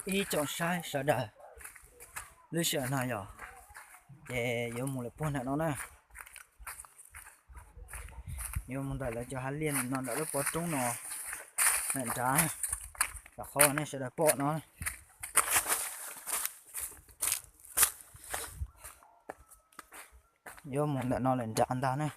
Ib tsoom saib sawv daws, lub sij hawm no yog, ces yuav mus lawm puag ntawm no na, yuav mus ntawm lawv cov hav liaj no ntawm lub pov roob no lawm nrad, tom qhov nej sawv daws pom no, yuav mus ntawm no lawm nrad ntag ne.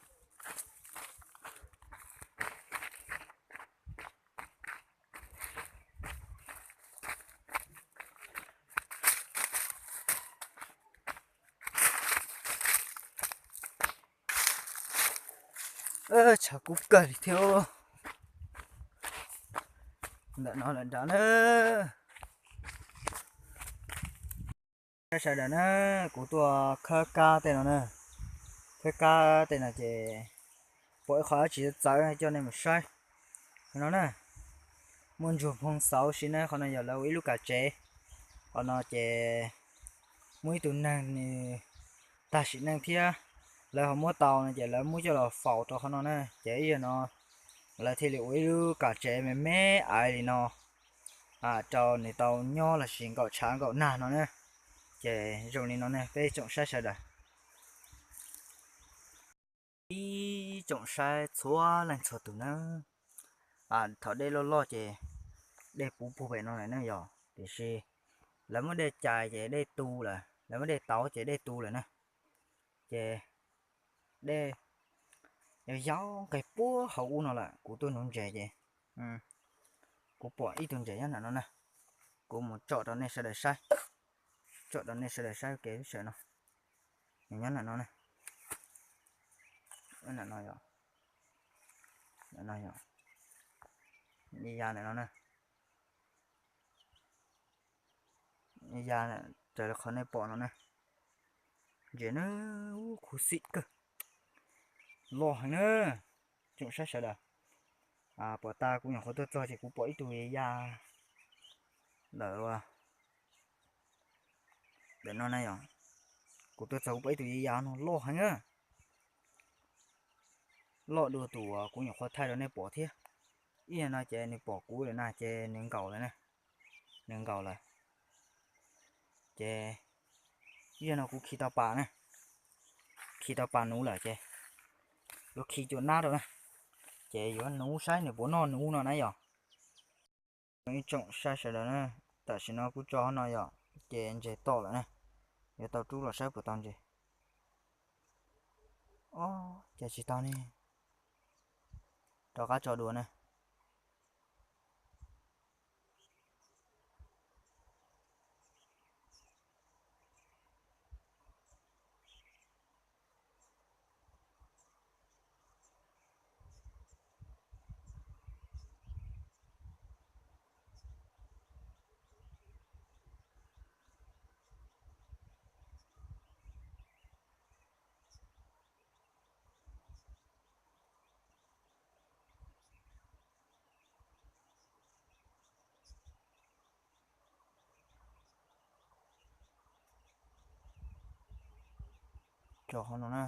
Tshav kub kawg li thiab. Ntawm no lawm nrad na. Sawv daws na, kuv tuaj khawb kab tej no na, khawb kab tej no ces pom ib qho dab tsi txawv coj nej mus saib no na. Muaj ntsuag phoo xauv si na, qhov no yog lawv ua ib lub kam tsev. Qhov no ces muaj ib tug neeg nws tag sim neej thiab, lawv ho muab tau no ces lawv muab coj los faus rau qhov no na, ces ib yam no lawv thiaj li ua ib lub kam tsev me me aiv li no rau nws tau nyob los sis nkaum tshav nkaum nag no na. Ces zoo li no ne peb tsoom saib sawv daws. Ib tsoom saib txhua leej txhua tus na, thaum dej loj loj ces dej puv puag pem no lawm ne yog, tiam sis lawv muab dej cais ces dej tu lawm, lawv muab dej tauv ces dej tu lawm na. Ces dej yog yau nqes puag hauv ub no lawm, kuv tuaj nuv ntses ces kuv pom ib tug ntses nyob nram no na, kuv mus tsom rau nej sawv daws saib, tsom rau nej sawv daws saib kev lub sij hawm no. Nws nyob nram no na, nram no yog, nram no yog, ya nram no na, ya raws li qhov nej pom no na. Ntses na, khuv xim kawg, loj heev na. Tsoom saib sawv daws, puas tas kuv nyuam qhuav tuaj txog ces kuv pom ib tug ya lawm ua ntawm no na yog, kuv tuaj txog kuv pom ib tug ya ya no loj heev na, loj dua tus uas kuv nyuam qhuav thaij rau nej pom thiab. Ib yam no ces nws pom kuv lawm na ces nws nkaum lawm na, nws nkaum lawm. Ces ib yam no kuv khi tau pas na, khi tau pas nuv lawm ces yuav khi cua nab rau na, ces yuav nuv saib nws puas noj nuv no na yog. Ib tsoom saib sawv daws na, tam sim no kuv tso no yog, ces ntses tom lawm na, yuav tau rub los saib puas tau ntses. Ob, cas tsis tau ne, rov qab tso dua na. Tso qhov no na.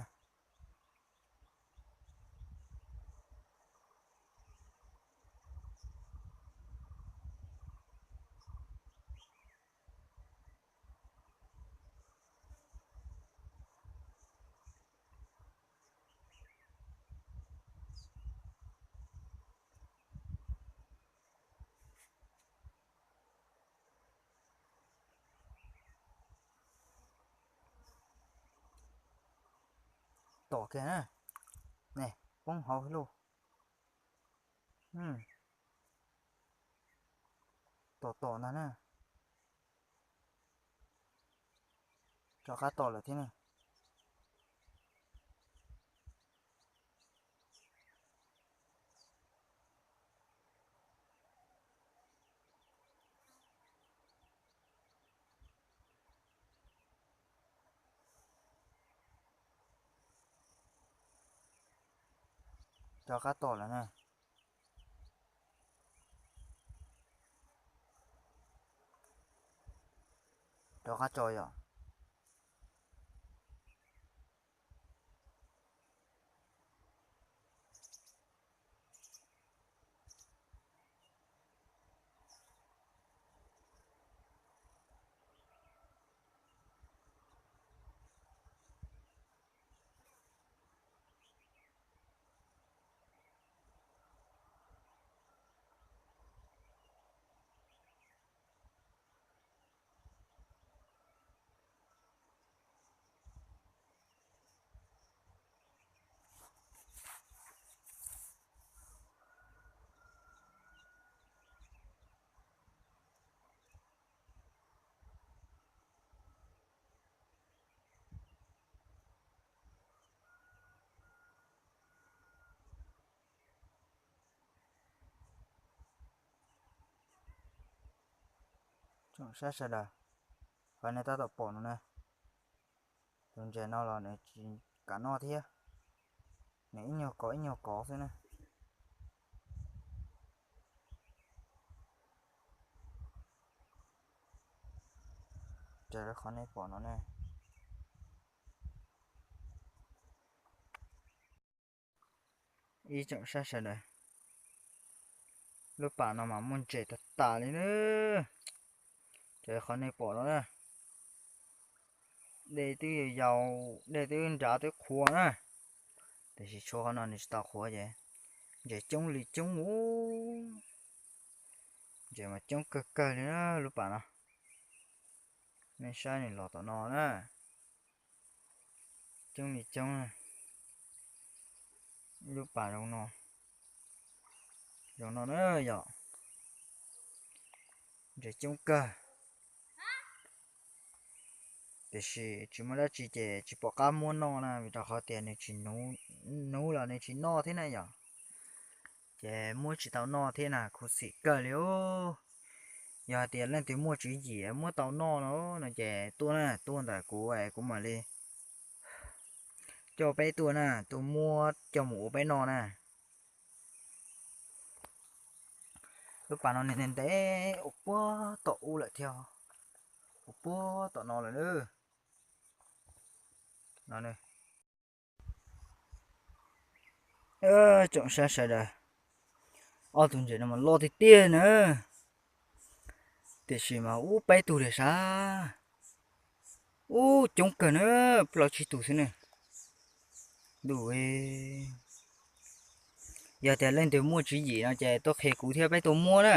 Tom kiag na, ne, poob hauv lauj. Tom tom ntag na. Rov qab tom lawm thiab na. Rov qab tom lawm na. Rov qab tso yom. Tsoom saib sawv daws, qhov nej tab tom pom no na, tus ntses no los nws tsis kam noj thiab, nws ib nyuag kov ib nyuag kov xwb na. Raws li qhov nej pom no na, ib tsoom saib sawv daws, lub pas no mas muaj ntses tag tas li na. Raws li qhov nej pom no na, dej twb yau yau, dej twb nrad twb qhuav na, tiam sis tshuav qhov no nws tsis tau qhuav ces ntses coob li coob ub. Ntses mas coob kawg kawg li na lub pas no. Nej saib nws los tom no na, coob li coob. Lub pas zoo no, zoo no na yom, ntses coob kawg. Tiam sis tsis muaj dab tsi ces tsis pom qab muab noj na, vim rau qhov tias nws tsis, hnub los nws tsis noj thiab na yom. Ces muab tsis tau noj thiab na, khuv xim kawg li os. Yog hais tias leej twg muaj tswv yim muab tau noj no, no ces tuaj na, tuaj ntawm kuv, kuv mam li coj peb tuaj na, tuaj muab coj mus ua peb noj na. Lub pas no nws ntev ntev ua puag tom ub lawm thiab, ua puag tom no lawm na. No, tsoom saib sawv daws, ob tug ntses no mas loj tiag tiag na, tiam sis mas ub peb tug li sav, ub coob kawg na, plaub tsib tug xwb na. Ntuj, yog tias leej twg muaj tswv yim no ces tuaj qhia kuv thiab peb tuaj muab na,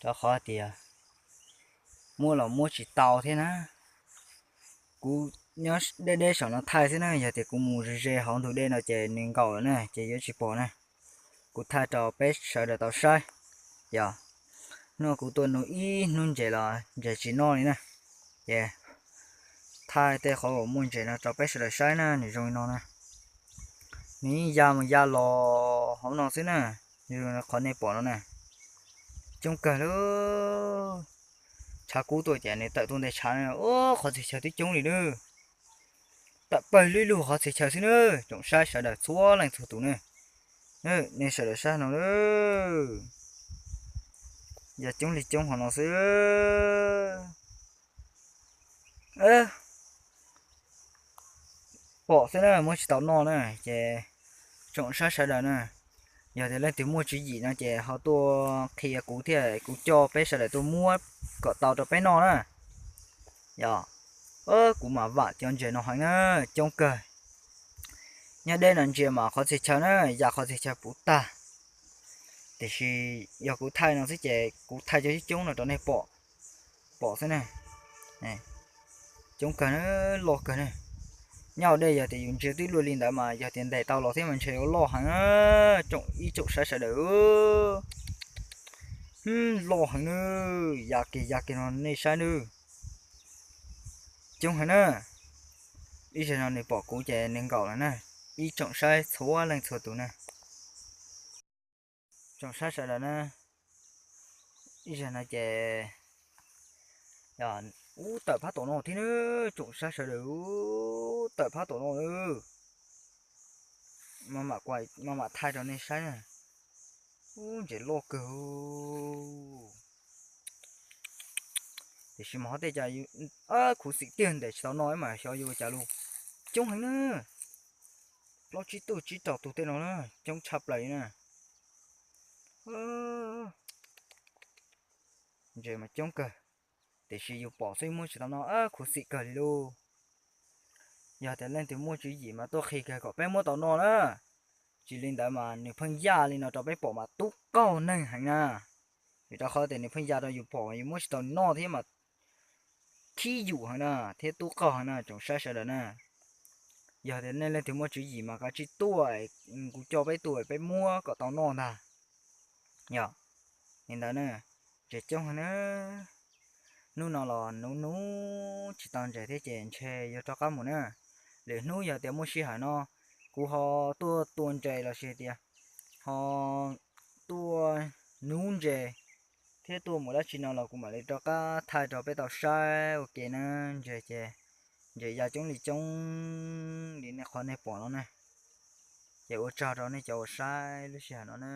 rau qhov tias muab los muab tsis tau thiab na. Kuv nyob deb deb saum no thaij xwb na, yog tias kuv mus ze ze hauv ntug dej no ces nws nkaum lawm na ces yuav tsis pom na. Kuv thaij rau peb sawv daws tau saib. Yog, hnub no kuv tuaj nuv ib hnub ntses los ntses tsis noj li na, ces thaij tej qhov uas muaj ntses no rau peb sawv daws saib na, nws zoo li no na. Nws yeej ya mus ya los hauv no xwb na, zoo li qhov nej pom no na. Coob kawg li. Tshav kub tuaj ces nws tawm tuaj nte tshav na, qhov txhia chaw twb coob li na. Tawm pawg lug lug qhov txhia chaw xwb na, tsoom saib sawv daws txhua leej txhua tus na. Nej sawv daws saib no na, yog coob li coob qhov no xwb. Pom xwb na, muab tsis tau noj na ces tsoom saib sawv daws na, yog tias leej twg muaj tswv yim no ces ho tuaj qhia kuv thiab kuv coj peb sawv daws tuaj muab kom tau rau peb noj na. Yog, kuv mas vam cov ntses no heev na, coob kawg. Nyob deb no ntsia mas qhov txhia chaw na, ya qhov txhia chaw puv tag. Tiam sis yog kuv thaij no xwb ces kuv thaij cov coob coob no rau nej pom, pom xwb na. Coob kawg na, loj kawg na. Nyob hauv dej yog tias yus ntsia twb luaj li ntawd mas yog tias ntes tau los thiab mas ntshe yuav loj heev na. Tsoom ib tsoom saib sawv daws, loj heev na, ya kiag ya kiag no nej saib na. Coob heev na. Ib zaug no nws pom kuv ces nws nkaum lawm na. Ib tsoom saib txhua leej txhua tus na, tsoom saib sawv daws na, ib zaug no ces ub tawm phab tom no thiab na, tsoom saib sawv daws, ub tawm phab tom no na. Maj mam thaij rau nej saib na. Ub, ntses loj kawg. Tiam sis mas ho tej cas khuv xim tiag ntes tsis tau noj mas xyov yuav ua cas lus. Coob heev na, plaub tsib tug tsib rau tus tej no na, coob tshaj plaws li na. Ntses mas coob kawg, tiam sis yus pom xwb muab tsis tau noj, khuv xim kawg li lauj. Yog tias leej twg muaj tswv yim mas tuaj qhia kiag kom peb muab tau noj na. Tsis li ntawd mas nws pheej ya li no rau peb pom mas tub qaug neeg heev na. Vim rau qhov tias nws pheej ya rau yus pom mas yus muab tsis tau noj thiab mas khib yus heev na, thiab tub qaug heev na tsoom saib sawv daws na. Yog tias nej leej twg muaj tswv yim mas kav tsij tuaj, kuv coj peb tuaj peb muab kom tau noj ntag. Yog li ntawd na, ntses coob heev na. Hnub no los nuv nuv tsis tau ntses thiab ces ntshe yuav rov qab mus na. Lwm hnub yog tias muaj sij hawm no, kuv ho tuaj tua ntses los sis tias ho tuaj nuv ntses Thiab tuaj mus dab tsi no los kuv mam li rov qab thaij rau peb tau saib ua ke na. Ntshe ces ntshe ya coob li coob li nej qhov nej pom no na. Ces ua tsaug rau nej cov uas saib lub sij hawm no na.